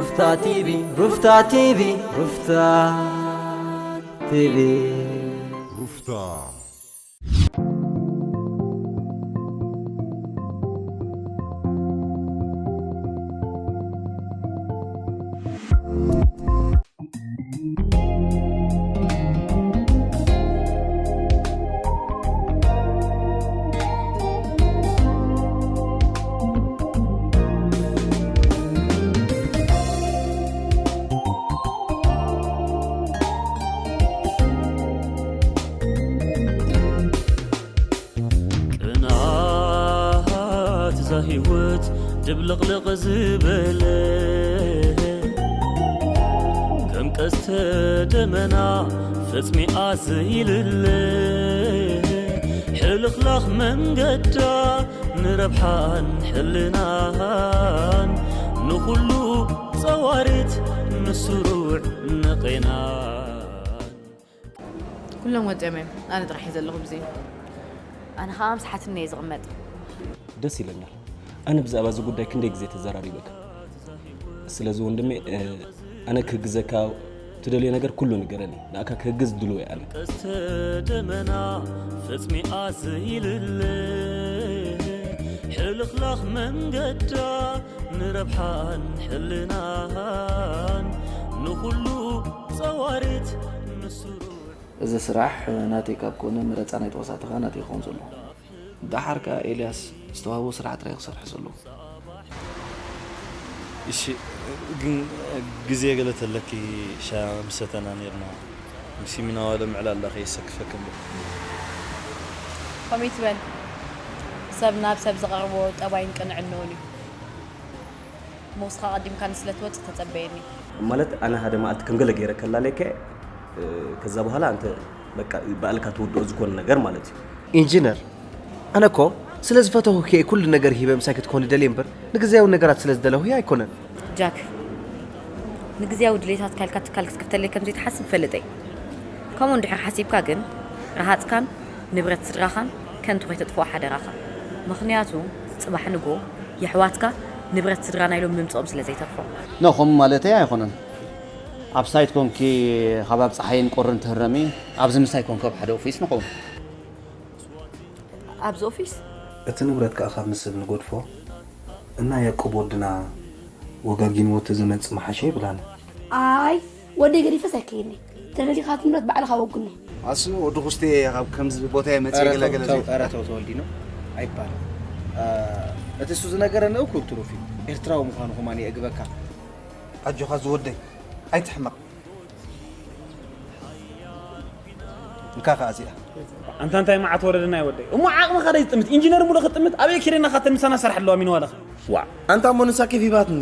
ሩፍታ ቲቪ፣ ሩፍታ ቲቪ፣ ሩፍታ ቲቪ። ሩፍታ። ቅንኣት እዛ ህይወት ድብልቕልቕ ዝበለ፣ ከም ቀስተ ደመና ፈጽሚኣ ዘይልለ፣ ሕልኽላኽ መንገዳ ንረብሓን ሕልናን፣ ንኹሉ ጸዋሪት ንስሩዕ ንቄናን። ኩሎም ወጺኦም እዮም። ኣነ ጥራሕ እየ ዘለኹ ብዚ። ኣነ ኸኣ ምስ ሓትነይ እየ ዝቕመጥ። ደስ ኢለናል። ኣነ ብዛዕባ እዚ ጉዳይ ክንደይ ግዜ ተዘራሪበካ። ስለዚ ወንድሜ፣ እ፣ ኣነ ክህግዘካ፣ ትደልዮ ነገር ኩሉ ንገረኒ። ንኣካ ክህግዝ ድሉው እየ ኣነ። ቀስተ ደመና ፈጽሚኣ ዘይልለ፣ ሕልኽላኽ መንገዳ ንረብሓን ሕልናን፣ ንኹሉ ጸዋሪት ንስሩዕ። እዚ ስራሕ ናተይ ካብ ኮነ፣ መረጻ ናይ ተዋሳእቲ ከኣ ናተይ ክኸውን ዘለዎ። ደሓር ከኣ ኤልያስ ዝተዋህቦ ስራሕ ጥራይ ክሰርሕ ዘለዎ። እሺ፣ ግን ግዜ ገለ ተለኪ ሻሂ ምሰተና ኔርና። ምስ ሚና ዋለ ምዕላል ከይሰክፈኪ እምበር። ከምኡ ኣይትበል። ሰብ ናብ ሰብ ዝቐርቦ ጠባይን ቅንዕንኡን እዩ። እሞ ንስኻ ኣቐዲምካኒ ስለ ትወጽእ ተጸበየኒ። ማለት ኣነ ሓደ መዓልቲ ከም ገለ ገይረ ከላለየካ፣ እ፣ ከዛ በኋላ ኣንተ በቃ ባዕልካ ትውድኦ ዝኾነ ነገር ማለት እዩ። ኢንጂነር፣ ኣነ እኮ ስለ ዝፈተኹኪ እየ ኩሉ ነገር ሂበ ምሳይ ክትኮኒ ደልየ እምበር ንግዝያዊ ነገራት ስለ ዝደለኹ ኣይኮነን። ጃክ፣ ንግዝያዊ ድሌታትካ ኢልካ ትካል ክትከፍተለይ ከም ዘይትሓስብ እፈልጥ እየ። ከምኡ እንድሕር ሓሲብካ ግን ረሃጽካን ንብረት ስድራኻን ከንቱ ከይተጥፍኦ ሓደራኻ። ምኽንያቱ ጽባሕ ንግሆ የሕዋትካ ንብረት ስድራና ኢሎም ምምጽኦም ስለ ዘይተርፎም። ኖ፣ ከምኡ ማለተይ ኣይኮነን። ኣብ ሳይት ኮንኪ ካብ ኣብ ጸሓይን ቁርን ትህረሚ፣ ኣብዚ ምሳይ ኮንኪ ኣብ ሓደ ኦፊስ ንኸውን። ኣብዚ ኦፊስ? እቲ ንብረት ከኣ ካብ ንስብ ንገድፎ እና ያዕቆብ ወድና ወጋጊንዎ ተዝመጽእ ምሓሸ ይብል ኣነ። ኣይ፣ ወደይ ገዲፈስ ኣይከይድን እየ። ተደሊኻ እቲ ንብረት ባዕልኻ ወግኖ። ኣሱ ወዲ ኩስቴ ካብ ከምዚ ቦታ እየ መጽእ ተው፣ ገለ ገለ ተው፣ ዘይ- ኧረ ተው ተወልዲኖ ኣይባልም። እ፣ እቲ እሱ ዝነገረኒ እኩል ትሩፍ እዩ። ኤርትራዊ ምዃኑ ከማን የእግበካ። ኣጆኻ ዝወደይ፣ ኣይትሕመቕ። እንካ ከኣ እዚኣ። ኣንታ እንታይ መዓት ወረደና ይወደይ። እሞ ዓቕምኻ ደይ ዝጥምት፣ ኢንጂነር ሙሉእ ክትጥምት፣ ኣበይ ኪደና ካተን ምሳና ሰርሐ ኣለዋ ሚንዋለኻ። ዋዕ፣ ኣንታ እሞ ንሳ ኬፍ ሂባትኒ።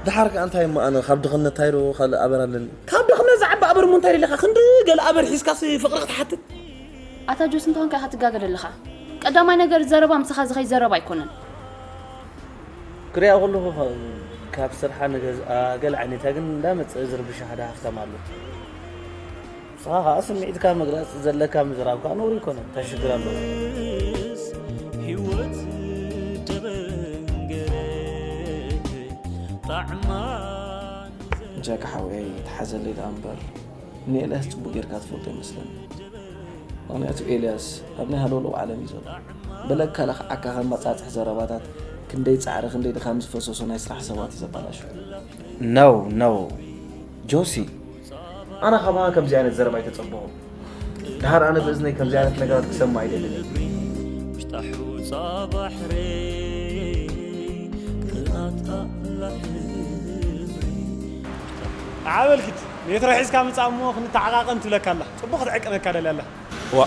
ደሓር ከኣ እንታይ እሞ ኣነ ካብ ድኽነት ታይዶ ካልእ ኣበር ኣለኒ? ካብ ድኽነት ዝዓቢ ኣበር እሞ እንታይ ደለኻ? ክንዲ ገለ ኣበር ሒዝካስ ፍቕሪ ክትሓትት? ኣታ ጆስ እንተኾንካ ኢኻ ትጋገ ደለኻ። ቀዳማይ ነገር ዘረባ ምሳኻ ዝኸይ ዘረባ ኣይኮነን። ክሪኣ ከለኹ ኸ-፣ ካብ ስርሓ ንገዝኣ ገለ ዓይነታ ግን እንዳመጸ ዝርብሻ ሓደ ሃፍታም ኣሎ። ንስኻ ኸኣ ስምዒትካ ምግላጽ ዘለካ ምዝራብ ከኣ ነውሪ ኣይኮነን። እንታይ ሽግር ኣለዎ? ህይወት ደበንገረ ጣዕማ ጃክ ሓወይ፣ ተሓዘለይ ደኣ እምበር፣ ንኤልያስ ጽቡቕ ጌርካ ትፈልጦ ይመስለኒ። ምኽንያቱ ኤልያስ ኣብ ናይ ሃለውለው ዓለም እዩ ዘሎ። ብለካ ለኽዓካ ከም መጻጽሒ ዘረባታት ክንደይ ጻዕሪ፣ ክንደይ ድኻም ዝፈሰሶ ናይ ስራሕ ሰባት እዩ ዘባላሹ። No, no. ጆሲ፣ ኣነ ካባኻ ከምዚ ዓይነት ዘረባ ኣይተጸበኹን። ደሓር ኣነ ብእዝነይ ከምዚ ዓይነት ነገራት ክሰምዕ ኣይደልን እየ። ውሽጣ ሑጻ ባሕሪ፣ ቅንኣት ኣላ ሕፍሪ። ዓበል ኪድ፣ ሜትሮ ሒዝካ ምጻእ እሞ ክንተዓቓቐም ትብለካ ኣላ። ጽቡቕ ትዕቅነካ ደልያ ኣላ። ዋ፣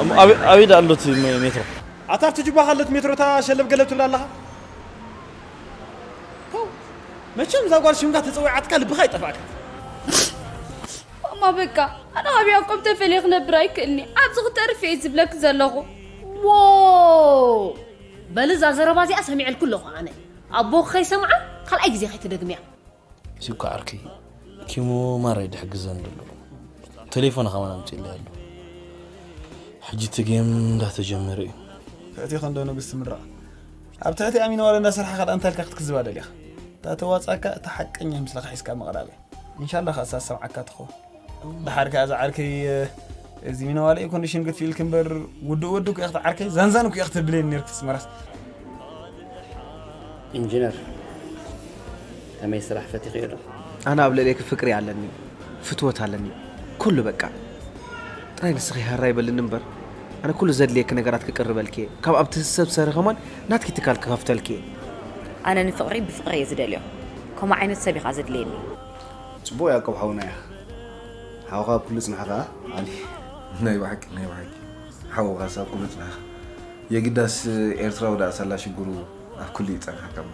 እሞ ኣበይ፣ ኣበይ ደኣ ኣሎ እቲ ሜ-፣ ሜትሮ? ኣታ ኣብቲ ጅባኻ ኣለት ሜትሮ እታ ሸለብ ገለብ ትብላ ኣለኻ? ፖው! መቸም እዛ ጓል ሽምካ ተጸዊዓትካ ልብኻ ኣይጠፍኣካ። ማማ በቃ፣ ኣነ ካብ ያዕቆብ ተፈልየ ክነብር ኣይክእልኒ። ኣብዚ ክተርፍ እየ ዝብለክ ዘለኹ። ዎ! በሊ እዛ ዘረባ እዚኣ ሰሚዐልኩ ኣለኹ ኣነ። ኣቦኺ ከይሰምዓ ካልኣይ ግዜ ከይትደግምያ። እዚ እኮ ዓርከይ ኪሙ ማራ እዩ ድሕግዘኒ ዘሎ። ቴሌፎና ከማን ኣምጺእለይ ኣሎ። ሕጂ እቲ ጌም እንዳተጀመረ እዩ። ትሕቲ ከንዶ ንግስቲ ምረቓ። ኣብ ትሕቲ ኣሚን ዋለ እንዳሰርሓ ካልኣ እንታይ ኢልካ ክትክዝባ ደሊኻ? እታ ተዋጻካ እታ ሓቀኛ ምስለኻ ሒዝካ ምቕራብ እያ። ኢንሻላህ ከኣ ሳሰምዓካ ትኾ። ደሓር ከኣ እዛ ዓርከይ፣ እዚ ሚነዋለ ኮንዲሽን ግትፊ ኢልክ እምበር፣ ውዱእ ወዲ እኮ ኢኽቲ ዓርከይ፣ ዛንዛን እኮ ኢኽቲ ብሌን ነርክ ትስመራስ። ኢንጂነር፣ ከመይ ስራሕ ፈቲኽዮ ዶ? ኣነ ኣብ ልዕሌኪ ፍቅሪ ኣለኒ፣ ፍትወት ኣለኒ፣ ኩሉ በቃ። ጥራይ ንስኺ ሃራ ይበልኒ እምበር፣ ኣነ ኩሉ ዘድልየኪ ነገራት ክቅርበልኪ እየ። ካብ ኣብቲ ሰብ ሰሪ ከማን ናትኪ ትካል ክኸፍተልኪ እየ። ኣነ ንፍቕሪ ብፍቕሪ እየ ዝደልዮ። ከምኡ ዓይነት ሰብ ኢኻ ዘድልየኒ። ጽቡቕ ያዕቆብ ሓውና ኢኻ። ሓውኻ ኣብ ኩሉ ጽንሓ ከኣ ዓሊ። ናይ ብሓቂ ናይ ብሓቂ ሓውኻስ ኣብ ኩሉ ጽንሓ። የግዳስ ኤርትራዊ ደኣ ሳላ ሽግሩ ኣብ ኩሉ ይጸንሓካ እሞ።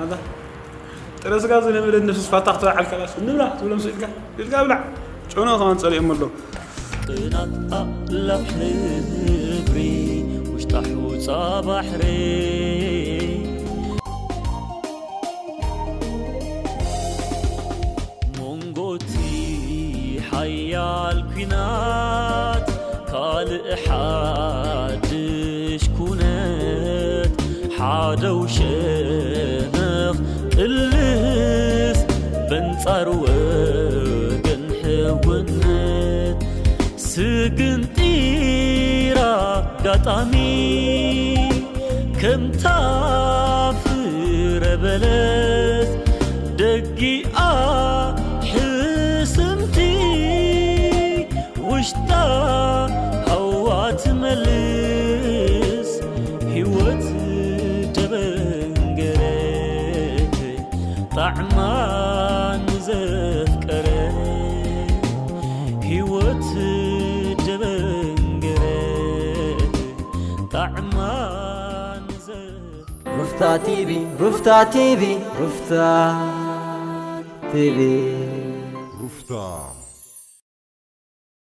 ኣታ ጥረ ስጋ ዝለመደ ነፍስ ፋታ ክትበዓል ከላስ እንብላ ትብሎም ስኢልካ ኢልካ ብላዕ። ጨኖ ከማን ጸሊኦም ኣለዉ። ቅናት ኣእላፍ ሕብሪ ውሽጣ ሑጻ ባሕሪ ሞንጎቲ ሓያል ኲናት ካልእ ሓድሽ ኩነት ሓደው ሸነኽ ጥልስ በንጻር ወገን ሕውነት ስግንጢር ኣጋጣሚ ከምታ ፍረ በለስ ደጊኣ ሕስምቲ ውሽጣ ሃዋ ትመልስ ህይወት ደበንገረት ጣዕማ ንዘፍቀረ ህይወት ደበንገረት ጣዕማ ንዘፍቀረ ሩፍታ ቲቪ ሩፍታ ቲቪ ሩፍታ ቲቪ ሩፍታ